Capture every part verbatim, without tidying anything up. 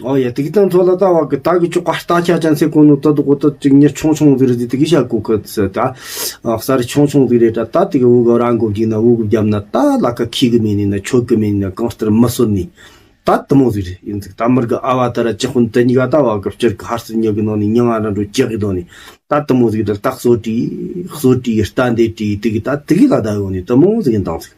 ཨོ་ཡ། དེ་གི་དང་ཚོ་ལ་ད་བ་གི་ད་གི་ཅོག་ག་རྟ་ཆ་ཅན་སེ་གོ་ནོ་ད་དུ་གོ་ད་ཅིག་ཉེ་ཆུང་ཆུང་ཟིག་རེད། དེ་གི་ཤ་གོ་གི་ས་ད་ཨ་གསར་ཆུང་ཆུང་ཟིག་རེད། ད་ད་དེ་གི་འུ་གི་རང་གོ་གི་ན་འུ་གི་རྒྱབ་ན་ད་ལ་ཀ་ཁི་གི་མེ་ནི་ན་ཆོད་གི་མེ་ནི་ན་གང་ལྟར་མི་སོན་ནི། ད་དུ་མོ་ཟིག་རེད། ཡིན་ཟིག་ད་མར་གི་ཨ་བ་ད་ར་ཅི་ཁུན་དེ་གཉིས་ཀ་ད་བ་གི་སྤྱིར་གི་ཧར་སི་ཉི་གི་ནང་ནི་ཉང་ང་ར་འགྲོ་ཅི་གི་དོ་ནི་ད་དུ་མོ་ཟིག་ད་ད་གསོ་དྲི་གསོ་དྲི་རྟ་འདེད་དྲི་དེ་གི་ད་དེ་གི་ལ་ད་ཡོང་ནི་དུ་མོ་ཟིག་ཡིན་དང་ཟིག་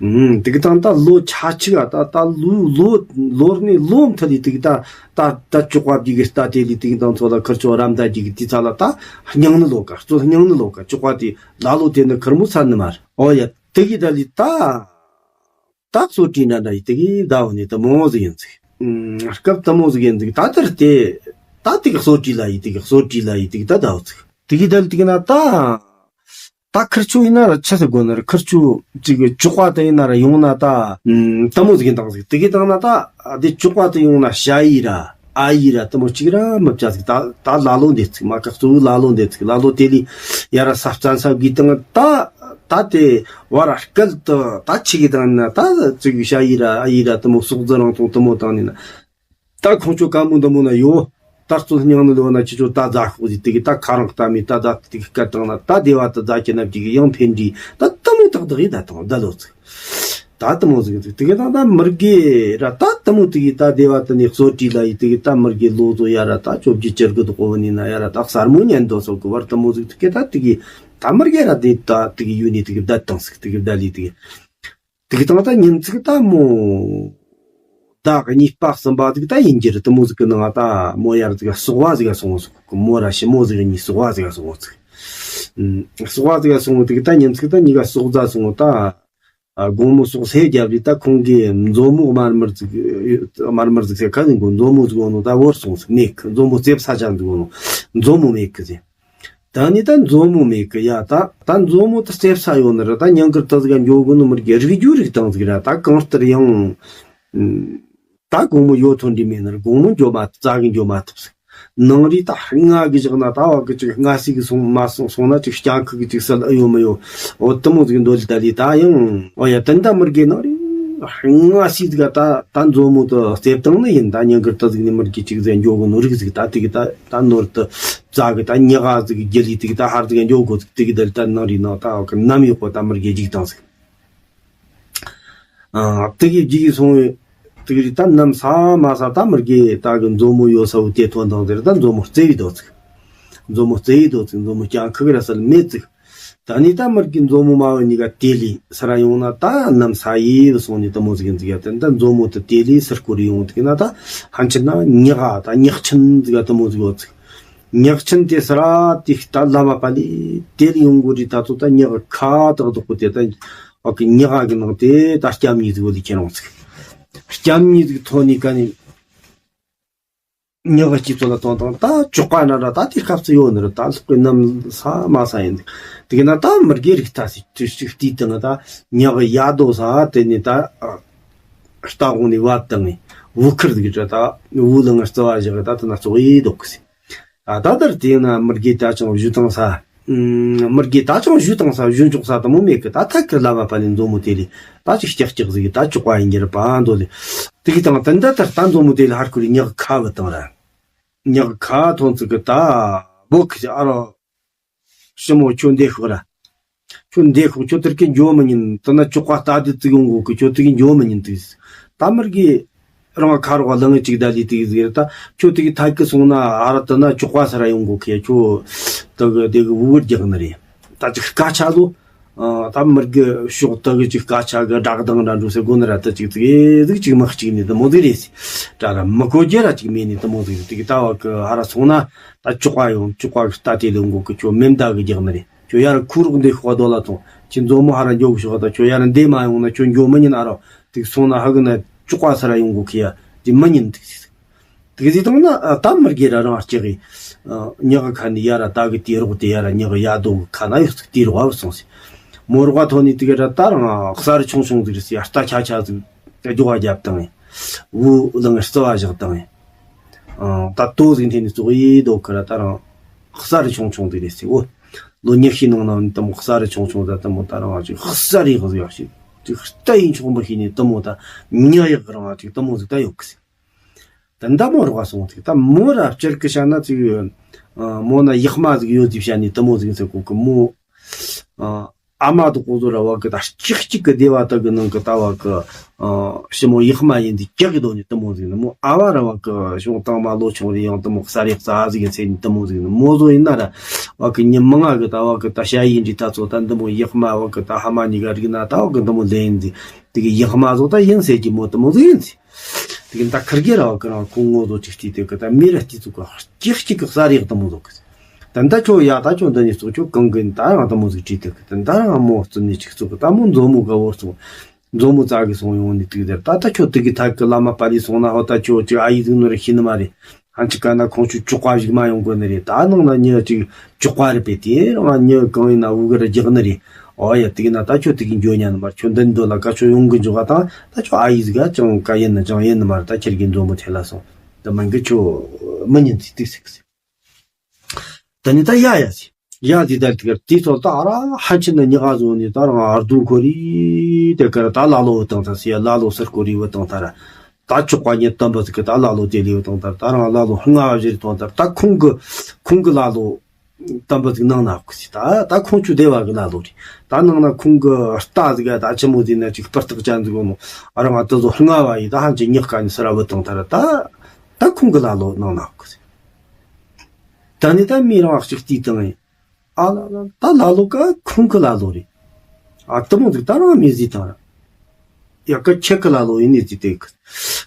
ཨུམ། དེ་གི་དང་ད་ལོ་ཆ་ཆི་ག་ད་ད་ལོ་ལོ་ལོ་ནི་ལོ་མཐའ་ལི་དེ་གི་ད་ད་ད་ཅོག་པ་དེ་གི་རྟ་དེ་ལི་དེ་གི་དང་ཚོ་ལ་ཁར་ཆོ་རམ་ད་དེ་གི་དེ་ཚ་ལ་ད་སྙིང་ནི་ལོ་ག་གཙོ་སྙིང་ནི་ལོ་ག་ཅོག་པ་དེ་ལ་ལོ་དེ་ནི་ཁར་མོ་ཚ་ནི་མར། ཨོ་ཡ། དེ་གི་ད་ལི་ད་ད་གསོ་དྲི་འདྲ་འདྲ་ཡི་དེ་གི་ད་འོ་ནི་དུ་མོ་ཟིག་ཡིན་ཟིག་ཨུམ། སྐབས་དུ་མོ་ཟིག་ཡིན་ཟིག་ད་དར་དེ་ད་དེ་གི་གསོ་དྲི་ལ་ཡི་དེ་གི་གསོ་དྲི་ལ་ཡི་དེ་གི་ད་ད་འོ་ཟིག་དེ་གི་ད་ལི་དེ་གི་ན་ད། ད་ཁིར་ཆུ་ཡིན་ན་ར་ཆི་ཟེར་དགོས་ན་ར་ཁིར་ཆུ་ཅིག་གི་ཅོག་པ་དེ་ཡིན་ན་ར་ཡོང་ན་ད་ཨུམ་དུ་མོ་ཟིག་ཡིན་དང་ཟིག་དེ་གི་དང་ན་ད་དེ་ཅོག་པ་དེ་ཡོང་ན་ཤ་ཡི་ར་ཨ་ཡི་ར་དུ་མོ་ཅིག་ར་མི་བྱ་ཟིག་ད་ད་ལ་ལོ་འདེད་ཚིག་མ་ཁག་གཙོ་བོ་ལ་ལོ་འདེད་ཚིག་ལ་ལོ་དེ་ལི་ཡ་ར་ས་བཙན་ས་གི་དང་ད་ད་དེ་བ་ར་སྐལ་དུ་ད་ཆི་གི་དང་ན་ད་ཅིག་ཤ་ཡི་ར་ཨ་ཡི་ར་དུ་མོ་སོག་རྫི་རང་ཐོང་དུ་མོ་དང་ནི་ན། ད་ཁོང་ཆོ་ཀ་མོ་འདི་མོ་ན་ཡོད། ད་རྩོད་སྙིང་ནི་ལོ་ན་ཁྱེད་ཆོ་ད་རྫ་ཤོག་ཟིག་དེ་གི་ད་ཁ་རང་ལྟ་མི་ད་ད་དེ་གི་སྐད་དང་ན་ད་སྡེ་བ་ད་རྫ་ཁྱེད་ན་དེ་གི་ཡང་ཕན་འདྲི་ད་ད་མོ་ཏག་ཏག་ཡིན་ད་དང་ད་ལོ་ཚིག་ད་ད་མོ་ཟིག་ཟིག་དེ་གི་ད་ད་མི་རྒས་ར་ད་ད་མོ་དེ་གི་ད་སྡེ་བ་ད་ནི་གསོ་དྲི་ལ་ཡི་དེ་གི་ད་མི་རྒས་ལོ་ཚོ་ཡ་ར་ད་བཅོ་བརྒྱད་ཅིར་གི་དོ་གོ་བ་ནི་ན་ཡ་ར་ད་གསར་མོ་ཉན་དོ་སོག་གི་བར་ད་མོ་ཟིག་དེ་གི་ད་དེ་གི་ད་མི་རྒས་ར་དེ་ད་དེ་གི་ཡུ་ནི་དེ་གི་བསྡད་དང་ཟིག་དེ་གི་བསྡད་ལི་དེ་གི། དེ་གི་དང་ད་ཉིན་ཚིག་ད་མོ། ཟླ་གཉིས་པ་གསུམ་པ་ཟིག་ད་ཡིན་རྒྱུ་རེད། དུ་མོ་ཟིག་གི་ནང་ད་མོ་ཡར་ཟིག་ག་སོག་བ་ཟིག་ག་སོང་ཟིག་གི་མོ་ར་ཞི་མོ་ཟིག་གཉིས་སོག་བ་ཟིག་ག་སོང་ཟིག་ཨུམ། སོག་བ་ཟིག་ག་སོང་ཟིག་ད་ཉིན་ཚིག་ད་གཉིས་ཀ་སོག་རྫ་སོང་ད། ཨ་དགོང་མོ་སོག་སེ་རྒྱབ་རི་ད་ཁོང་གི་མཛོ་མོ་དམར་དམར་ཟིག་དམར་དམར་ཟིག་སེ་ཁ་ཟིག་གོ་མཛོ་མོ་ཟིག་གོ་ནོ་ད་བོར་སོང་ཟིག་མེད་གི་མཛོ་མོ་རྩེབ་ས་ཅན་ཟིག་གོ་ནོ་མཛོ་མོ་མེད་གི་ཟེ། ད་ནི་ད་མཛོ་མོ་མེད་གི་ཡ། ད་ད་མཛོ་མོ་ད་རྩེབ་ས་ཡོད་ནི་རེད། ད་ཉང་གར་ད་ཟིག་ག་འགྱོ་དགོས་ནི་མི་རྒྱ་རིག་རྒྱུ་རིག་དང་ཟིག་ར། ད་གང་ལྟར་ཡང་ད་དགོང་མོ་ཡོད་ཐོན་འདྲི་མེད་ནི་རེད། དགོང་མོ་འགྱོ་མ་ཐུབ་ཙ་གི་འགྱོ་མ་ཐུབ་ཟིག་ནང་རི་ད་ལྔ་གི་བཞག་ན་ད་བ་གི་ཅིག་ལྔ་སི་གི་སོང་མ་སོང་སོང་ན་ཅིག་སྤྱང་ཁུ་གི་ཅིག་སལ་ཨ་ཡོད་མི་ཡོད། འོ་དུ་མོ་ཟིག་འདོད་ལི་ད་ལི་ད་ཡང་འོ་ཡ་ད་ད་མི་རྒྱ་ནང་རི་ལྔ་སི་ཟིག་ག་ད་ད་མཛོ་མོ་ད་རྩེབ་བཏང་ནི་ཡིན། ད་ཉང་གར་ད་ཟིག་ནི་མི་རྒྱ་ཅིག་ཟིག་འགྱོ་དགོས་ནོ་རིག་ཟིག་ད་དེ་གི་ད་ད་ནོར་ད། རྫ་གི་ད་ཉི་ག་ཟིག་གི་རྒྱུ་ལི་དེ་གི་ད་ཧར་ཟིག་ག་འགྱོ་དགོས་ཟིག་དེ་གི་ད་ལི་ད་ནང་རི་ནང་ད་འོ་གི་ནམ་ཡོད་གོ་ད་མི་རྒྱ་ཅིག་དང་ཟིག་ཨ་དེ་གི་རྒྱུ་གི་སོང་བའི་དེ་གི་རི་ད་ནམ་ས་མ་ས་ད་མི་རྒྱ་ད་གི་མཛོ་མོ་ཡོད་ས་བོ་དེ་ཐོན་དང་དེ་རི་ད་མཛོ་མོ་རྩེ་བའི་དོ་ཟིག་མཛོ་མོ་རྩེ་བའི་དོ་ཟིག་མཛོ་མོ་ཀྱང་ཁུ་གི་ར་སལ་མེད་ཟིག་ད་ནི་ད་མི་རྒྱ་མཛོ་མོ་མ་བོ་གཉིས་ཀ་དེ་ལི་སི་ར་ཡོང་ན་ད་ནམ་ས་ཡི་བུ་སོང་ནི་དུ་མོ་ཟིག་ཡིན་ཟིག་ཡ། དེ་ད་མཛོ་མོ་དུ་དེ་ལི་སི་སྐོར་ཡོང་དེ་གི་ན་ད་ཧན་ཆི་ན་ཉག་ད་ཉག་ཆེན་ཟིག་ཡ་དུ་མོ་ཟིག་ཡོད་ཟིག་ཉག་ཆེན་དེ་སི་ར་དེ་ད་ལ་མ་པ་ལི་དེ་ལི་ཡོང་གོ་རི་ད་ཚོ་ད་ཉག་ཁ་དག་དག་པོ་དེ་ད་ཨོ་ཀི་ཉག་གི་ནང་དེ་ད་སྐྱམ་གཉིས་ཟིག་བོ་ལི་ཁྱེར་རོང་ཟིག་སྐྱམ་གཉིས་ཟིག་ཐོ་ནི་ཀ་ནི། ཉག་གི་སྐྱིད་ཚོ་ལ་ཐོན་དང་ད་ཅོག་པ་ན་ར་ད་དེ་སྐབས་སུ་ཡོད་ནི་ར། ད་ལྷག་པའི་ནམ་ས་མ་ས་ཡིན་དེ་གི་ན་ད་མི་རྒྱ་རིག་ད་སི་དུས་གཅིག་དུས་དང་ད་ཉག་གི་ཡ་རྡོ་ས་དེ་ནི་ད་ཨ་རྟ་དབང་ནི་བབ་དང་ནི་བུ་ཁུར་དེ་གི་ད་ད་བུ་ལང་རྩ་བ་བཞག་ད་ད་ན་ཙོག་ཡི་དོག་གི་སི། ད་ད་ལྟར་དེ་ན་མི་རྒྱ་ད་ཅང་བཞུ་དང་ས། མི་རྒྱ་ད་ཅང་བཞུ་དང་ས་བཞུ་འཇོག་ས་དུ་མོ་མེད་གི། ད་ཐག་གི་ལ་བ་པ་ལི་མཛོ་མོ་དེ་ལི་ད་ཅིག་སྐྱག་སྐྱག་ཟིག་གི་ད་ཅོག་པ་ཡིན་རྒྱུ་རེད་པ་འདོད་ལི། དེ་གི་དང་ད་ད་ལྟར་ད་མཛོ་མོ་དེ་ལི་ཧར་ཁུ་རི་ཉག་ཁ་བུ་དང་ར། ཉག་ཁ་ཐོན་ཚུག་གི་ད་བོ་ཁི་ཨ་རོ། ཞི་མོ་ཁྱོད་འདི་ཤོག་ར། ཁྱོད་འདི་ཤོག་ཁྱོད་དེར་གི་འགྱོ་མི་ཉན། དེ་ན་ཅོག་པ་ལྟ་དུས་ཙིག་ཡོང་གོ་གི། ཁྱོད་དེ་གི་འགྱོ་མི་ཉན་དུས། ད་མི་རྒྱ་རང་ཁ་རོག་ལང་ཅིག་ད་ལི་དེ་གི་ཟེར་ད། ཁྱོད་དེ་གི་ཐད་གི་སོང་ན་ཨ་ར་དེ་ན་ཅོག་པ་ས་ར་ཡོང་གོ་གི། ཁྱོད་དེ་གི་དེ་གི་བུ་བུར་རྒྱག་ནི་རེད། ད་ཅིག་སྐད་ཆ་ལོ། ཨ་ད་མི་རྒྱ་ཤོག་དེ་གི་ཅིག་སྐད་ཆ་གི་བསྒྲགས་དང་འདྲ་འགྲོ་ཟེར་གོ་ནི་ར། ད་ཅིག་ཙིག་ཟིག་ཅིག་མི་གཅིག་ནི་དུ་མོ་ཟིག་རེད་ཟེར། ད་ར་མི་གོ་རྒྱུ་ར་ཅིག་མེད་ནི་དུ་མོ་ཟིག་རེད། དེ་གི་ད་བ་གི་ཨ་ར་སོང་ན་ད་ཅོག་པ་ཡོང་ཅོག་པ་གི་ལྟ་དེ་ལ་ཡོང་གོ་གི། ཁྱོད་མེ་མདའ་གི་རྒྱག་ནི་རེད། ཁྱོད་ཡར་ཁུ་རོག་འདི་ཤོག་རྡོ་ལ་ཐོང་། ཁྱོད་མཛོ་མོ་ཧ་ར་འགྱོ་གི་ཤོག་ད། ཁྱོད་ཡར་འདི་མ་ཡོང་ན་ཁྱོད་འགྱོ་མི་ཉན་ཨ་རོ། དེ་སོང་ན་ཧ་གི་ན་ཅོག་པ་ས་ར་ཡོང་གོ་གི་ཡ། དེ་མི་ཉན་དེ། དེ་ཟིག་དང་ན་ད་མི་རྒྱ་ར་རང་སྐྱེ་གི། ཉག་གི་ཁ་ནི་ཡ་ར་ད་གི་དེ་རོག་དེ་ཡ་ར་ཉག་གི་ཡ་རྡོ་གི་ཁ་ན་ཡོད་ཟིག་དེ་རོག་བབ་སོང་ཟིག་མོ་རོག་ཐོ་ནི་དེ་གི་ར་ད་རང་གསར་ཆུང་ཆུང་ཟིག་རེད་ཟེར། ཡ་རྟ་ཆ་ཆ་ཟིག་རྒྱུག་བ་རྒྱབ་བཏང་ངས། བུ་ལང་རྩ་བ་བཞག་བཏང་ངས། ཨང་། ད་ལྟོ་ཟིག་འཐེན་ནས་ཙོག་ཡེ་འདུག་གི་ར། ད་རང་གསར་ཆུང་ཆུང་དེ་རེད་ཟེར། འོ། ལོ་ཉི་ཤུའི་ནང་ན་ནི་དུ་མོ་གསར་ཆུང་ཆུང་ད་དུ་མོ་ད་རང་ཅིག་གསར་ཡག་ཟིག་ཡག་ཞིག་ཅིག་རྟ་ཡིན་ཆོག་མི་ཤེས་ནས་དུ་མོ་ད་ཉག་ཡག་གི་རང་ཅིག་དུ་མོ་ཟིག་ད་ཡོད་གི་ཟེར། ད་ད་མོ་རོགས་སོང་ཟིག་ད་མོ་ར་བཅར་གི་བྱ་ན་ཅིག་མོ་ན་ཡག་མ་ཟིག་ཡོད་ཟིག་བྱ་ནི་དུ་མོ་ཟིག་ཟེར་གོ་གི་མོ། ཨ་མ་དུ་གོ་ཟོ་ར་བ་གི་ད་གཅིག་གཅིག་གི་སྡེ་བ་དག་གི་ནང་གི་ད་བ་གི་ཞི་མོ་ཡག་མ་ཡིན་དུས་ཀྱག་གི་དོ་ནི་དུ་མོ་ཟིག་ནི་མོ་ཨ་བ་ར་བ་གི་གཞུང་དང་མ་ལོ་ཆུང་རེ་ཡང་དུ་མོ་གསར་ཡག་རྩ་ཟིག་ཡིན་ཚེ་ནི་དུ་མོ་ཟིག་ནི་མོ་ཟོ་ཡིན་ན་ར་བ་གི་ཉི་མ་ང་གི་ད་བ་གི་ད་ཤ་ཡིན་འདྲི་ད་ཚོ་ད་དུ་མོ་ཡག་མ་བ་གི་ད་ཧ་མ་ཉི་ག་རིག་ན་ད་བ་གི་དུ་མོ་ལེ་ཡིན་ཟིག་དེ་གི་ཡག་མ་ཟོ་ད་ཡིན་ཟེར་གི་མོ་དུ་མོ་ཟིག་ཡིན་ཟིག་དེ་གི་ད་ཁིར་གེ་ར་བ་གི་རང་ཁོང་ངོ་ཟོ་ཅིག་ལྟོས་དེ་གི་ད་མི་ར་ལྟོས་ཚུགས་གི་གཅིག་གཅིག་གི་གསར་ཡག་དུ་མོ་ཟོ་གི་ད་ལྟ་ཁྱོད་ཡ་ད་ཁྱོད་འདི་ནས་ཚུགས་ཁྱོད་གང་གི་ད་རང་དུ་མོ་ཟིག་བྲིས་དེ་གི་ད་ལྟ་རང་མོ་བཙུན་ནས་ཅིག་ཚུགས་གི་ད་མོ་མཛོ་མོ་ག་བོར་སོང་། མཛོ་མོ་བཙལ་གི་སོང་ཡོང་ནས་དུག་དེར་ད་ལྟ་ཁྱོད་དུག་གི་ཐད་གི་བླ་མ་པ་ལི་སོང་ན་ཧོ་ད་ཁྱོད་ཅིག་ཨ་ཡིག་ཟིག་ནོ་རེ་ཤི་ནི་མ་རེད། ཧན་ཅི་ག་ན་ཁོང་ཆུ་ཅོག་པ་ཞིག་མ་ཡོང་གོ་ནི་རེད། ད་ནང་ན་ཉི་ཅིག་ཅོག་པ་རེད་པས། དེ་རང་ཉི་གང་ཡིན་ན་འུ་གི་ར་རྒྱག་ནི་རེད། ཨོ་ཡ་དུག་ན་ད་ཁྱོད་དུག་གི་འགྱོ་ཉན་ནི་མ་རེད། ཁྱོད་འདི་འདོད་ལ་ཀ་ཆོ་ཡོང་གི་འཇོག་ག་དང་ད་ཁྱོད་ཨ་ཡིག་ཟིག་ག་ཅང་ག་ཡིན་ན་ཅང་ཡིན་ནི་མ་རེད། ད་ཁྱེར་གི་མཛོ་མོ་ཐེ་ལ་སོང་། ད་མང་གི་ཁྱོད་མི་ཉན་ཚིག་དུག་ཟིག་ཟིག་ད་ནི་ད་ཡ་ཡ་ཟིག་ཡ་ཟིག་ད་དུག་དེ་ཚོ་ད་ར་ཧན་ཆི་ན་ཉི་ག་བཟོ་ནི་ད་རང་ཨར་དུ་ཁོ་རི་དེ་ཀར་ད་ལ་ལོ་བཏང་ད་སི་ཡ་ལ་ལོ་སར་ཁོ་རི་བཏང་ད་ར། ད་ཅོག་པ་ཉི་དམ་པ་ཟིག་གི་ད་ལ་ལོ་དེ་ལི་བཏང་ད་ད་རང་ལ་ལོ་ལྔ་བ་བཞི་རི་བཏང་ད་ད་ཁོང་གི་ཁོང་གི་ལ་ལོ་དམ་པ་ཟིག་ནང་ན་ཁུ་སི་ད་ད་ཁོང་ཆུ་སྡེ་བ་གི་ལ་ལོ་རི་ད་ནང་ན་ཁོང་གི་རྟ་ཟིག་ད་ཆི་མོ་དེ་ན་ཅིག་སྤུར་སྟག་ཅན་ཟིག་ནོ་ཨ་རང་ད་ཚོ་ལྔ་བ་ཡི་ད་ཧན་ཆི་ཉག་ཀ་ནི་སི་ར་བཏང་ད་ར་ད་ད་ཁོང་གི་ལ་ལོ་ནང་ན་ཁུ་སི། ད་ནི་ད་མི་རང་ཞིག་བལྟས་བཏང་ཡིན། ཨ་ལ་ལ་ད་ལ་ལོ་ཀ་ཁོང་གི་ལ་ལོ་རེད། ཨ་དུ་མོ་ཟིག་ད་རང་མི་ཟིག་དང་ར། ཡ་ཀ་ཁྱེད་གི་ལ་ལོ་ཡིན་ནི་ཟིག་དེ་གི།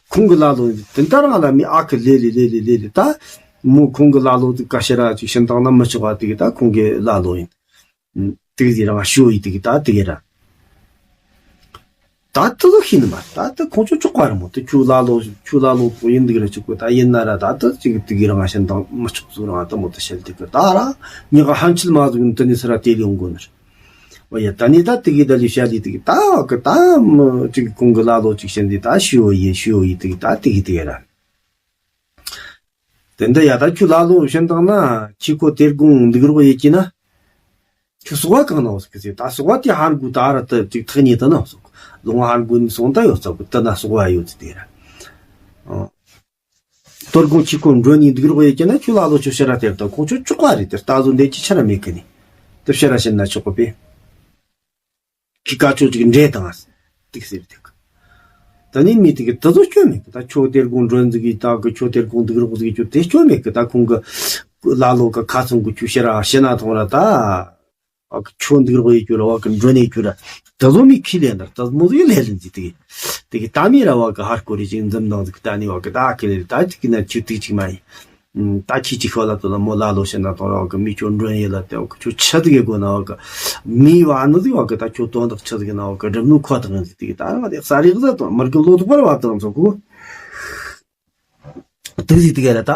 ཁོང་གི་ལ་ལོ་ཡིན་དེ་ད་རང་ལ་མི་ཨ་ཁི་ལེ་ལེ་ལེ་ལེ་ལེ་ལེ་ད། མོ་ཁོང་གི་ལ་ལོ་ཟིག་ཀ་ཤ་ར་ཅིག་ཤིན་དང་ན་མི་ཆོག་པ་དེ་གི་ད་ཁོང་གི་ལ་ལོ་ཡིན། དེ་གི་ཟིག་རང་ཞུ་ཡི་དེ་གི་ད་དེ་གི་ར། ད་ལྟ་ལོ་ཤི་ནི་མ་ད་ལྟ་ཁོང་ཚོ་ཅོག་པ་ར་མོ་དེ་ཁྱོད་ལ་ལོ་ཁྱོད་ལ་ལོ་པོ་ཡིན་འདུག་ར་ཅིག་གོ་ད་ཡིན་ན་ར་ད་ལྟ་ཅིག་དེ་གི་རང་ཞིན་དང་མི་ཆོག་ཚུ་རང་ད་མོ་ད་ཤལ་དེ་གི་ད་ར་ཉི་ག་ཧན་ཆིལ་མ་ཟུག་ནི་དེ་ནི་སི་ར་དེ་ལི་ཡོང་གོ་ནི་ར། ཨོ་ཡ་ད་ནི་ད་དེ་གི་ད་ལི་ཤལ་ལི་དེ་གི་ད་གི་ད་མི་ཅིག་ཁོང་གི་ལ་ལོ་ཅིག་ཤིན་དེ་ད་ཤི་ཡོ་ཡེ་ཤི་ཡོ་ཡེ་དེ་གི་ད་དེ་གི་དེ་གི་ར། དེ་འདི་ཡ་ད་ཁྱོད་ལ་ལོ་ཤིན་དང་ན་ཁྱི་ཁོ་དེར་དགོང་འདུག་རོགས་ཡེ་ཀྱི་ན། ཁྱོད་སོག་པ་གང་ན་འོ་ཟིག་གི་ཟིག་ད་སོག་པ་དེ་ཧར་དགོས་ད་ར་ད་ཅིག་ཐག་ཉེ་ད་ན་སོག་ལུང་ཧར་དགོས་ནི་སོང་ད་ཡོད་ཚ་གོ་ད་ན་སོག་པ་ཡོད་ཟིག་དེ་ར། ཨོ། དོར་དགོང་ཁྱི་ཁོ་འགྲོ་ནི་འདུག་རོགས་ཡེ་ཀྱི་ན་ཁྱོད་ལ་ལོ་ཁྱོད་ཤ་ར་དེར་ད་ཁོང་ཁྱོད་ཅོག་པ་རེད་དེ་ད་ཟོ་འདེ་ཅི་ཆ་ར་མེད་གི་ནི། ད་ཤ་ར་ཤིན་ན་ཆོག་གོ་པས། ཁྱི་ཀ་ཆོ་ཅིག་འདྲེ་དང་། ཏིག་ཟེར་ཏིག་ད་ནི་མི་ཏིག་ད་ཚོ་སྐྱོན་མེད་གི་ད་ཁྱོད་དེར་དགོང་མགྲོན་ཟིག་གི་ད་གི་ཁྱོད་དེར་དགོང་འདུག་རོགས་ཟིག་གི་ཁྱོད་དེ་སྐྱོན་མེད་གི་ད་ཁོང་གི་ལ་ལོ་གི་ཁ་ཚོན་གི་ཁྱོད་ཤེ་ར་ཤེ་ན་ཐོང་ར་ད། ཨ་གི་ཁྱོད་འདུག་རོགས་ཡེ་ཁྱོད་ར་བ་གི་མགྲོན་ཡེ་ཁྱོད་ར་ད་ཚོ་མི་ཁི་ལེན་ད་ད་མོ་ཟིག་ལེ་ལེན་ཟིག་ཏིག་ཏིག་ད་མི་ར་བ་གི་ཧར་ཀོ་རི་ཅིག་འཛིམ་དང་ཟིག་ད་ནི་བ་གི་ད་ཁི་ལེ་ད་ཅིག་གི་ན་ཁྱོད་ཏིག་ཅིག་མ་ཡིན། ད་ཁྱི་གཅིག་ཤོག་ལ་དོ་ལ་མོ་ལ་ལོ་ཤེ་ན་དང་ར་བ་གི་མི་ཁྱོད་མགྲོན་ཡེ་ལ་དེ་བ་གི་ཁྱོད་ཆི་ཟིག་གི་དགོས་ན་བ་གི་མི་བ་ནི་ཟིག་བ་གི་ད་ཁྱོད་དོན་དག་ཆི་ཟིག་ན་བ་གི་སྒྲུབ་ནུ་ཁོ་དག་ཡིན་ཟིག་ཏིག་ད་རང་དེ་ས་རིག་ཟ་དང་མར་གི་ལོ་དུ་པར་བ་དང་ཚོ་གོ་དུ་ཟིག་ཏིག་ལ་ད་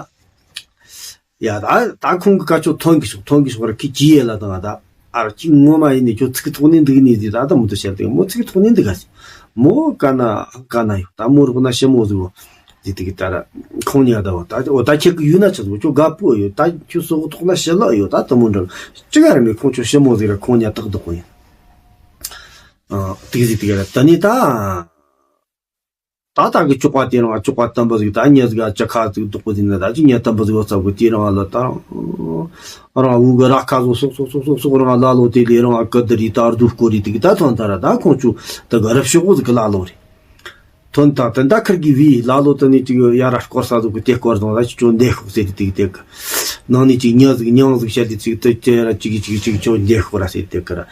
ཡ་ད་ད་ཁོང་གི་ཀ་ཆོ་ཐོན་གི་ཤོག་ཐོན་གི་ཤོག་ར་ཁྱི་གཅིག་ཡེ་ལ་དང་ད། ཨ་ར་ཅིག་ངོ་མ་ཡིན་ནི་ཁྱོད་ཚིག་ཐོག་ནས་འདུག་ནི་ཟིག་ད་ད་མོ་དུ་བཤད་དེ་མོ་ཚིག་ཐོག་ནས་འདུག་ག་ཟིག་མོ་ཀ་ན་ཀ་ན་ཡོད་ད་མོ་རོགས་ན་ཞི་མོ་ཟིག་བོ་ཟིག་དེ་གི་ད་ར་ཁོང་ཉ་ད་བ་ད་འོ་ད་ཁྱེད་ཀྱི་ཡུལ་ན་ཆི་ཟིག་ཁྱོད་དགའ་པོ་ཡོད་ད་ཁྱོད་སོག་ཐོག་ན་ཞི་ལ་ཡོད་ད་དུ་མོ་འདྲ་ཅི་ག་ར་མེད་ཁོང་ཁྱོད་ཞི་མོ་ཟིག་ར་ཁོང་ཉ་ཏག་ཏག་གོ་ཡིན། ཨ་དེ་གི་ཟིག་དེ་ག་ར་ད་ནི་ད། ད་ལྟ་གི་ཅོག་པ་དེ་རང་ཅོག་པ་དམ་པ་ཟིག་ད་ཉེ་ཟིག་ཅ་ཁ་ཟིག་འདུག་པོ་དེ་ན་ད་ཅི་ཉེ་དམ་པ་ཟིག་བ་ཚ་གོ་དེ་རང་ལ་ད་རང་འུ་གི་ར་ཁ་ཟོ་སོག་སོག་སོག་སོག་སོག་རང་ལ་ལོ་དེ་ལས་རང་ཨ་ཀི་དི་རི་ད་རྡུ་སྐོར་རི་དེ་གི་ད་ཐོན་ད་ར་ད་ཁོང་ཆུ་ད་ག་རབ་ཤོག་གོ་ཟིག་གི་ལ་ལོ་རེད། ཐོན་ད་དེ་ད་ཁིར་གི་བི་ལ་ལོ་དེ་ནི་ཅིག་ཡ་ར་སྐོར་ས་ཟིག་གི་དེ་སྐོར་དང་ད་ཅི་ཅོ་འདེ་ཤོག་ཟེར་དེ་གི་དེ་གི་ནང་ནི་ཅིག་ཉ་ཟིག་ཉང་ཟིག་བཤད་དེ་ཅིག་དེ་ཅེ་ར་ཅིག་གི་ཅིག་ཅིག་ཅོ་འདེ་ཤོག་ར་ཟེར་དེ་གི་ར།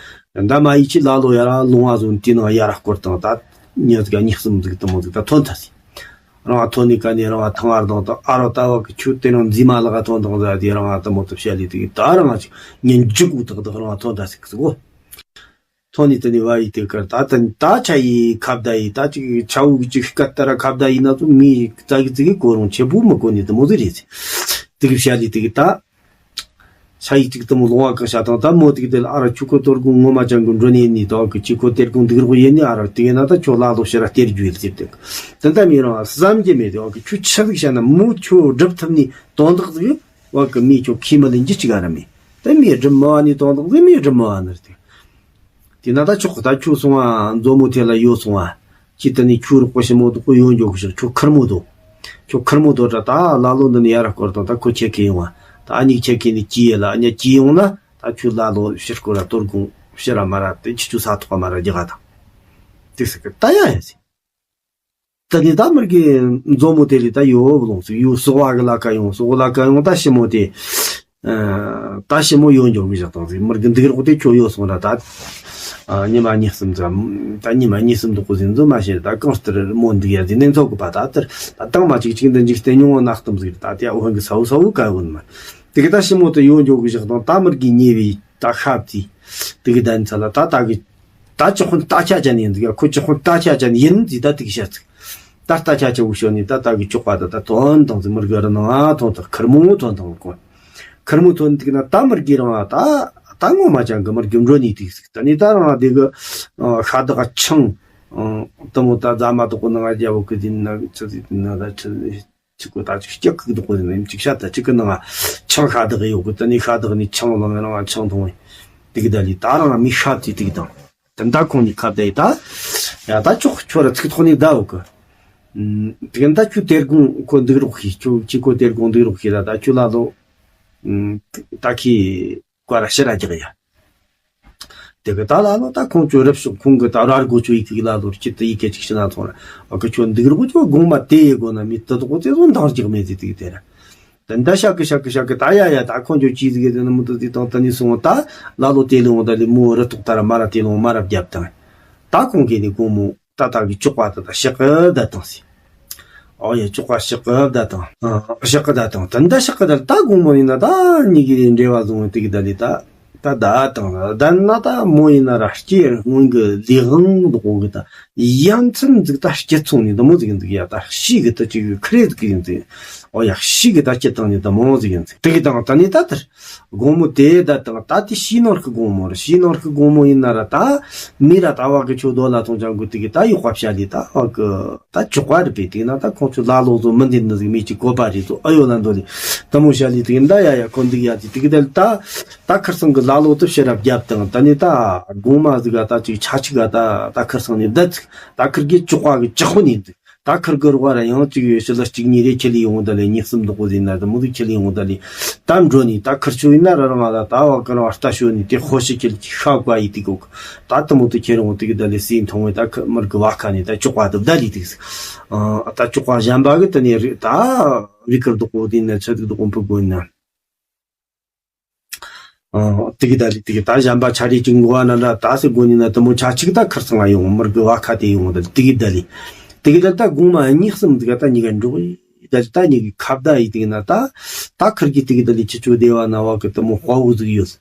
ད་མ་ཡི་ཆི་ལ་ལོ་ཡ་ར་ལུང་བ་ཟོ་དེ་ནང་ཡ་ར་སྐོར་དང་ད། ཉི་ཟིག་གཉིས་གསུམ་ཟིག་དུ་མོ་ཟིག་ད་ཐོན་ཐལ་སི། རང་ཐོན་ནི་ཀ་ནི་རང་ཐང་ཨར་དང་ད་ཨ་རོ་ད་བ་གི་ཆུ་དེ་རང་འཛི་མ་ལ་ག་ཐོན་དང་ཟ་དེ་རང་ད་མོ་ཏུ་བཤད་ལི་དེ་གི་ད་རང་ཅིག་ཉིན་འཇིག་གུ་དག་དག་རང་ཐོན་ད་སི་གི་གོ། ཐོན་ནི་དེ་ནི་བ་ཡི་དེ་ཀར་ད་ད་ད་ཆ་ཡི་ཁ་བརྡ་ཡི་ད་ཅིག་ཆ་བུ་གི་ཅིག་སྐད་ད་ར་ཁ་བརྡ་ཡི་ན་ཚོ་མི་ཙ་གི་ཙི་གི་གོ་རུང་ཆེ་བུ་མི་གོ་ནི་དུ་མོ་ཟིག་རེད་སི། དེ་གི་བཤད་ལི་དེ་གི་ད། ས་ཡི་ཅིག་དུ་མོ་ལོང་བ་གང་བྱ་དང་ད་མོ་དེ་གི་དེ་ལ་ཨ་ར་ཆུ་ཁོ་གཏོར་གུང་ངོ་མ་ཅང་གི་འགྲོ་ནས་ནི་དོ་གི་ཅི་ཁོ་གཏེར་གུང་འདུག་རོགས་ཡེ་ནི་ཨ་ར་དེ་ཡེ་ན་ད་ཁྱོད་ལ་ལོ་ཤེ་ར་གཏེར་རྒྱུ་ཡེ་ཟེར་དེ་གི་དེ་ད་མི་རང་བསམ་གྱི་མེད་དེ་བ་གི་ཆུ་ཆ་ཟིག་བྱ་ན་མོ་ཁྱོད་སྒྲུབ་ཐུབ་ནི་དོན་དག་ཟིག་བ་གི་མི་ཁྱོད་ཁྱི་མ་ལེན་གྱི་ཅིག་ཨ་ར་མེད་ད་མི་སྒྲུབ་མ་བ་ནི་དོན་དག་ཟིག་མི་སྒྲུབ་མ་བ་ནི་རེད་དེ། དེ་ན་ད་ཆོག་གི་ད་ཁྱོད་སོང་བ་མཛོ་མོ་དེ་ལ་ཡོད་སོང་བ། ཁྱི་ད་ནི་ཁྱོད་རོགས་པ་ཞི་མོ་དུ་ཁོ་ཡོང་འཇོག་གི་ཤག་ཁྱོད་ཁེར་མོ་དུ། ཁྱོད་ཁེར་མོ་སྡོད་ར། ད་ལ་ལོ་འདི་ནས་ཡར་སྐོར་དང་། ད་ཁོ་ཁྱེད་ཀྱི་ཡོང་བ། ད་ཨ་ནི་ཁྱེད་ཀྱི་ནི་ཀྱི་ཡེ་ལ། ཨ་ནི་ཀྱི་ཡོང་ན་ད་ཁྱོད་ལ་ལོ་ཕྱིར་སྐོར་ར་གཏོར་དགོངས་ཕྱིར་ར་མ་ར་དེ་ཁྱི་ཆུ་ས་ཐོག་མ་ར་རྒྱག་ག་དང་། དེ་ཟེར་གི་ད་ཡ་ཡ་ཟེར། ད་ནི་ད་མིར་གི་མཛོ་མོ་དེ་ལས་ད་ཡོ་བུ་ལོང་ཟིག་ཡོ་སོག་བ་གི་ལ་ཀ་ཡོང་། སོག་བ་ལ་ཀ་ཡོང་། ད་ཞི་མོ་དེ། ཨ། ད་ཞི་མོ་ཡོ་འཇོག་གི་བཞག་དང་ཟིག་མིར་གི་འདུག་རོགས་དེ་ཁྱོ་ཡོ་སོང་ར་ད། ཨ། ཉི་མ་གཉིས་གསུམ་ཙམ། ད་ཉི་མ་གཉིས་གསུམ་འདུག་གོ་ཟིན་ཟོ་མ་ཤེས། ད་གང་ལྟར་མོ་འདུག་ཡ་ཟིན་ནས་འཚོ་གི་པ། ད་ལྟར་ད་དང་མ་ཅིག་ཅིག་འདི་འཇིག་རྟེན་ཉུང་བ་ནག་གཏམ་ཟིག་རེད། ད་དེ་འོ་ཧན་གི་ས་བོ་ས་བོ་ག་བོ་ནི་མ། དེ་གི་ད་ཞི་མོ་དེ་ཡོ་འཇོག་གི་བཞག་དང་། ད་མིར་གི་ཉེ་བའི་ད་ཤབ་ཙི་དེ་གི་ད་ནི་ཚ་ལ་ད་ད་གི་ད་ཅི་ཁོ་ད་ཆ་ཅན་ཡིན་ཟིག་ཁོ་ཅི་ཁོ་ད་ཆ་ཅན་ཡིན་ཟིག་ད་དེ་གི་བཤད་ཟིག་ད་ལྟ་ཆ་ཆ་བུ་ཤོ་ནི་ད་ད་གི་ཅོག་པ་ད་ད་ཐོན་དང་ཟིག་མིར་གི་ར་ནང་ཨ་ཐོན་དང་། ཁེར་མོ་ཐོན་དང་གོ། ཁེར་མོ་ཐོན་དེ་གི་ན་ད་མིར་གི་རང་ཨ་ད་ད་ངོ་མ་ཅན་གི་མིར་གི་འགྲོ་ནི་དེ་གི་ཟིག་ད་ནི་ད་རང་ཨ་དེ་གི་ཤ་དག་ཆང་དེ་མོ་ད་རྫ་མ་དོག་གི་ནང་ཨ་རྒྱ་བོ་གི་དེ་ན་ཆི་ཟིག་དེ་ན་ད་ཆི། ཅིག་གོ་ད་ཅིག་སྐྱག་གི་དོག་གོ་ནི་ཅིག་ཤ་ད་ཅིག་གི་ནང་ཆང་ཤ་དག་ཡོད་གི། ད་ནི་ཤ་དག་ནི་ཆང་ལོང་རང་ཆང་འཐུང་བའི་དེ་གི་ད་ལི་ད་རང་མི་ཤ་དེ་དེ་གི་དང་། ད་ད་ཁོང་ནི་ཁ་བརྡ་ཡི་ད་ཡ་ད་ཅོག་ཁྱོད་ར་ཚིག་ཐོག་ནི་ད་འོ་གི། དེ་གི་ད་ཁྱོད་དེར་དགོང་ཁོ་འདུག་རོགས་ཤིག་ཁྱོད་ཁྱི་ཁོ་དེར་དགོང་འདུག་རོགས་ཤིག་ད་ད་ཁྱོད་ལ་ལོ། ད་ཁྱི་ཀ་ར་ཤི་ར་རྒྱག་ཡ། དེ་གི་ད་ལ་ལོ་ད་ཁོང་ཚོ་རབ་ཤོག་ཁོང་གི་ད་ར་སྒོ་ཆོ་ཡི་གི་ལ་ལོ་སྐྱིད་དུ་ཡི་གེ་ཅིག་ཤི་ན་ཐོང་ར། ཨ་གི་ཁྱོད་འདུག་རོགས་ཁྱོད་དགོང་མ་དེ་ཡི་སྒོ་ན་མི་དུ་དོག་དེ་ཚོ་འདང་རྒྱག་མེད་དེ་དེ་གི་དེ་ར། ད་འདའ་ཤག་གི་ཤག་གི་ཤག་གི་ད་ཡ་ཡ་ད་ཁོང་ཚོ་ཅི་ཟིག་གི་དེ་ནི་མི་དུ་དེ་དང་ད་ནི་སོང་ད་ལ་ལོ་དེ་ལོང་ད་ལི་མོ་རི་ཐོག་ད་ར་མ་ར་དེ་ལོང་མ་ར་བརྒྱབ་དང་། ད་ཁོང་གི་ནི་དགོང་མོ། ད་ད་གི་ཅོག་པ་ད་ད་ཤག་གི་ད་དང་སི། ཨོ་ཡ་ཅོག་པ་ཤག་གི་ད་དང་། ཨ་ཤག་གི་ད་དང་ད་འདའ་ཤག་གི་ད་ད་དགོང་མོ་ཡིན་ན་ད་གཉིས་ཀྱི་འབྲེལ་བ་བཟུང་བའི་དེ་གི་ད་ལི་ད་ད་ད་དང་ད་ན་ད་མོ་ཡིན་ན་ར་སྐྱེ་སྔོན་གི་ལས་དབང་དུ་གོ་གི་ད་ཡ་མཚན་ཟིག་ད་སྐྱེ་ཚོང་ནི་ད་མོ་ཟིག་ཡིན་ཟིག་ཡ་ད་ཤི་གི་ད་ཅིག་ཁི་རེ་ཟིག་ཡིན་ཟིག་ཨོ་ཡ་ཤི་གི་ད་སྐྱེ་དང་ནི་ད་མོ་ཟིག་ཡིན་ཟིག་དེ་གི་དང་ད་ནི་ད་དར། དགོང་མོ་དེ་ད་དང་ད་དེ་ཕྱི་ནང་གི་དགོང་མོ་རེད། ཕྱི་ནང་གི་དགོང་མོ་ཡིན་ན་ར་ད་མི་ར་ད་བ་གི་ཆོ་རྡོ་ལ་ཐོང་ཅང་གུ་དེ་གི་ད་ཡོག་པ་བྱ་ལི་ད་བ་གི་ད་ཅོག་པ་རེད་པས། དེ་ན་ད་ཁོང་ཚོ་ལ་ལོག་ཚོ་མི་འདི་འདི་ཟིག་མི་གཅིག་གོ་པ་རེད་ཚོ་ཨ་ཡོ་ལ་འདོ་ལི་ད་མོ་བྱ་ལི་དེ་གི་ད་ཡ་ཡ་ཁོ་འདི་གི་ཡ་དེ་དེ་གི་ད་ད་ད་ཁིར་སང་གི་ལ་ལོག་དུ་ཕྱི་ར་བརྒྱབ་དང་ད་ནི་ད་དགོང་མ་ཟིག་ག་ད་ཅིག་ཆ་ཅིག་ག་ད་ད་ཁིར་སང་ནི་ད་ཚིག་ད་ཁིར་གི་ཅོག་པ་གི་ཅག་པོ་ནི་འདུག་ད་ཁིར་གི་རོགས་ར་ཡང་གཅིག་ཡོད་ཕྱི་ལ་གཅིག་གཉིས་རེ་ཁྱེར་ལི་ཡོང་ད་ལེ་གཉིས་གསུམ་དུ་ཀོ་ཟིན་ན་དུ་མོ་དུ་ཁྱེར་ལི་ཡོང་ད་ལེ། ད་འགྲོ་ནི་ད་ཁིར་ཆོ་ཡིན་ན་ར་རང་ལ་ད་བ་ཀ་རང་ལྟ་ཤོ་ནི་དེ་ཧོ་ཤི་ཁྱེར་ཅིག་ཤ་བཀའ་ཡི་དི་གོ་ད་དུ་མོ་དུ་ཁྱེར་ཡོང་དི་གི་ད་ལེ་སི་མཐོང་བས་ད་ཁི་མར་གི་བ་ཁ་ནི་ད་ཅོག་པ་དུ་བདའ་ལི་དི་གི་ཨ་ད་ཅོག་པ་གཞན་པ་གི་དུ་ནི་རི་ད་རི་ཀར་དུ་ཀོ་དི་ན་ཆ་དུ་དུ་ཀོ་ཕུ་གོ་ན། ཨ། དེ་གི་ད་ལི་དེ་གི་ད་གཞན་པ་ཆ་རེ་ཅིག་འགོ་བ་ན་འདྲ་ད་སེ་དགོ་ནི་ན་དུ་མོ་ཆ་ཅིག་ད་ཁར་སང་ང་ཡོང་མར་གི་བ་ཁ་དེ་ཡོང་ད་དེ་གི་ད་ལི། དེ་གི་ད་ད་དགོང་མ་གཉིས་གསུམ་དེ་ག་ད་གཉིས་ཀ་འགྲོགས་ཡི་ད་ལི་ད་གཉིས་ཀི་ཁ་བརྡ་ཡི་དེ་གི་ན་ད་ད་ཁར་གི་དེ་གི་ད་ལི་ཆི་ཆོ་སྡེ་བ་ན་བ་གི་དུ་མོ་དཔའ་བོ་ཟིག་ཡོད།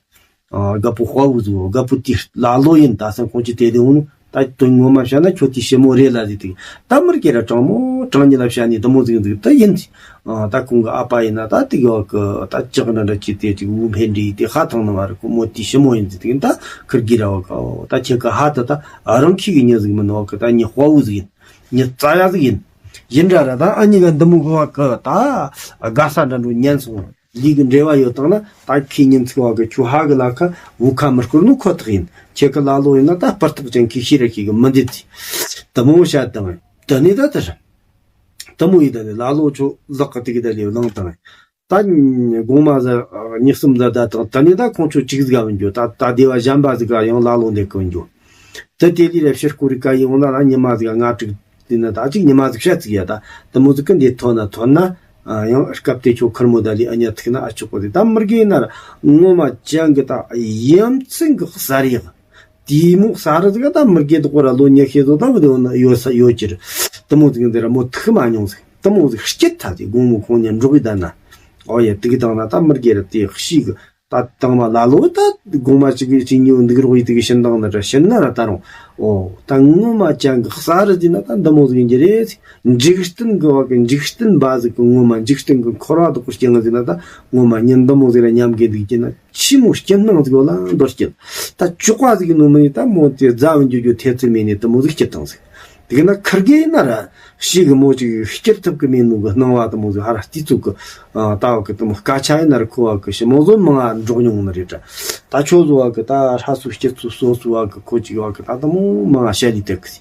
ཨ། རྒད་པོ་དཔའ་བོ་ཟིག་རྒད་པོ་དེ་ལ་ལོ་ཡིན་ད་སེ་ཁོང་ཅི་དེ་ལི་འོང་། ད་དོན་ངོ་མ་བཤད་ན་ཁྱོད་དེ་ཞི་མོ་རེད་ལ་ཟེར་དུས་ད་མིར་སྐྱེ་ར་དྲང་མོ་དྲང་ཉིད་ལ་བཤད་ནི་དུ་མོ་ཟིག་འདུག་ད་ཡིན་ཟིག་ཨ། ད་ཁོང་གི་ཨ་ཕ་ཡིན་ན་ད་དེ་གི་བ་གི་ད་ལྕགས་འདྲ་འདྲ་ཅི་དེ་ཅིག་དབུགས་འཕེན་འདྲི་དེ་ཧ་ཐང་ནི་མ་རེད། ཁོ་མོ་དེ་ཞི་མོ་ཡིན་ཟིག་དེ་ད་ཁིར་གི་ར་བ་གི་ད་ཁྱེད་གི་ཧ་ད་ད་རང་ཁྱི་གི་མྱི་ཟིག་མིན་ནོ་གི་ད་མྱི་དཔའ་བོ་ཟིག་ཡིན། མྱི་རྩ་ཡ་ཟིག་ཡིན། ཡིན་འདྲ་ར་ད་ཨ་ཉི་ག་འདི་མོ་གི་བ་གི་ད་དགའ་ས་འདྲ་འགྲོ་ཉན་སོང་། ལུས་ཀྱི་འབྲེལ་བ་ཡོད་དང་ན་ད་ཁྱེད་ཉིན་ཚིག་བ་གི་ཁྱོད་ཧ་གི་ལ་ཁ་བུ་ཁ་མི་སྐོར་ནོ་ཁོ་ཐག་ཡིན། ཁྱེད་ཀྱི་ལ་ལོ་ཡིན་ན་ད་སྤུར་ཐག་ཅན་ཁྱེད་ཤེས་ར་ཤེས་གི་མི་འདི་དེ་དུ་མོ་བཤད་དང་། དུ་ནི་ད་དུ་ར་དུ་མོ་ཡི་ད་ནི་ལ་ལོ་ཆོ་ལག་གི་དེ་གི་ད་ལེའུ་ལང་དང་། ད་དགོང་མ་ཟ་གཉིས་གསུམ་ཟ་ད་དང་དུ་ནི་ད་ཁོང་ཆོ་གཅིག་ཟིག་ག་བུ་འགྱོ། ད་ད་སྡེ་བ་གཞན་པ་ཟིག་ག་ཡང་ལ་ལོ་འདེད་གི་བུ་འགྱོ། དུ་དེ་ལི་ར་ཕྱིར་སྐོར་རི་ཀ་ཡོང་ན་ལ་ཉི་མ་ཟིག་ག་ང་དྲུག་དེ་ན་ད་ཅིག་ཉི་མ་ཟིག་བཤད་ཅིག་ཡ་ད་དུ་མོ་ཟིག་གི་འདི་ཐོན་ན་ཐོན་ན། ཨ། ཡང་སྐབས་དེ་ཁྱོད་ཁེར་མོ་ད་ལི་ཨ་ཉ་ཐུག་ན་ཨ་ཆོག་གོ་དེ་ད་མི་རྒན་ན་ར་ངོ་མ་ཅང་གི་ད་ཡ་མཚན་གི་གསར་ཡག་དེ་མོ་གསར་ཟིག་ད་མི་རྒན་དུ་ཀོ་ར་ལོ་ཉི་ཤེས་ཟོ་ད་བུ་དེ་ཡོད་ས་ཡོད་ཀྱི་རེད། དུ་མོ་ཟིག་འདི་ར་མོ་ཐུག་མ་མྱོང་ཟིག་དུ་མོ་ཟིག་སྐྱིད་ཐ་དེ་དགོང་མོ་ཁོང་ཉ་འགྲོགས་གི་ད་ན། ཨོ་ཡ་དེ་གི་དང་ན་ད་མི་རྒན་ར་དེ་ཤི་གི་ད་དང་མ་ལ་ལོ་ད་དགོང་མ་ཅིག་གི་ཅིག་ཉིའུ་འདུག་རོགས་ཡི་དེ་གི་ཤིན་དང་ན་ར་ཤིན་ན་ར་ད་རུང་། ཨོ་ད་ངོ་མ་ཅང་གི་གསར་རི་དེ་ན་ད་འདི་མོ་ཟིག་ཡིན་གྱི་རེད། འཇིག་རྟེན་གི་བ་གི་འཇིག་རྟེན་པ་ཟིག་གི་ངོ་མ་འཇིག་རྟེན་གི་འཁོར་བ་དོག་གི་སྐྱེ་ང་ཟིག་ན་ད་ངོ་མ་ཉིན་འདི་མོ་ཟིག་ར་ཉམས་གི་འདུག་གྱི་ན་ཆི་མོ་སྐྱིད་སྣང་ཟིག་ཡོད་ལ་འདོར་སྐྱིད། ད་ཅོག་པ་ཟིག་གི་ནོ་མི་ནི་ད་མོ་དེ་རྫ་བུ་འགྱོ་རྒྱུ་ཐེ་ཚོམ་མེད་ནི་དུ་མོ་ཟིག་སྐྱིད་དང་ཟིག་དེ་གི་ན་ཁིར་གེ་ན་ར་ཤི་གི་མོ་ཅིག་སྐྱིད་ཐུབ་གི་མེད་ནོ་གི་སྣང་བ་དུ་མོ་ཟིག་ཧ་ར་སྟི་ཚུག་གི་ཨ། ད་བ་གི་དུ་མོ་སྐད་ཆ་ཡིན་ན་ར་ཁོ་བ་གི་ཞི་མོ་ཟོ་མང་ང་འགྲོགས་མྱོང་ནི་རེད་དྲ། ད་ཁྱོད་ཟོ་བ་གི་ད་ཧྲ་སུ་སྐྱིད་ཚུ་སོ་སུ་བ་གི་ཁོ་ཅིག་བ་གི་ད་དུ་མོ་མང་ང་བཤད་ལི་དེ་གི་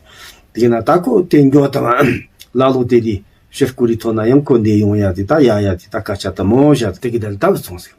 དེ་གི་ན་ད་ཁོ་དེ་འགྱོ་དང་ལ་ལོ་དེ་ལི་ ཕྱིར་སྐོར་རའི་ཐོག་ན་ཡང་ཁོ་འདི་ཡོང་ཡ་དེ་ད་ཡ་ཡ་དེ་ད་སྐད་ཆ་དུ་མོ་བཤད་དེ་གི་དལ་ད་བུ་ཚོང་ཟིག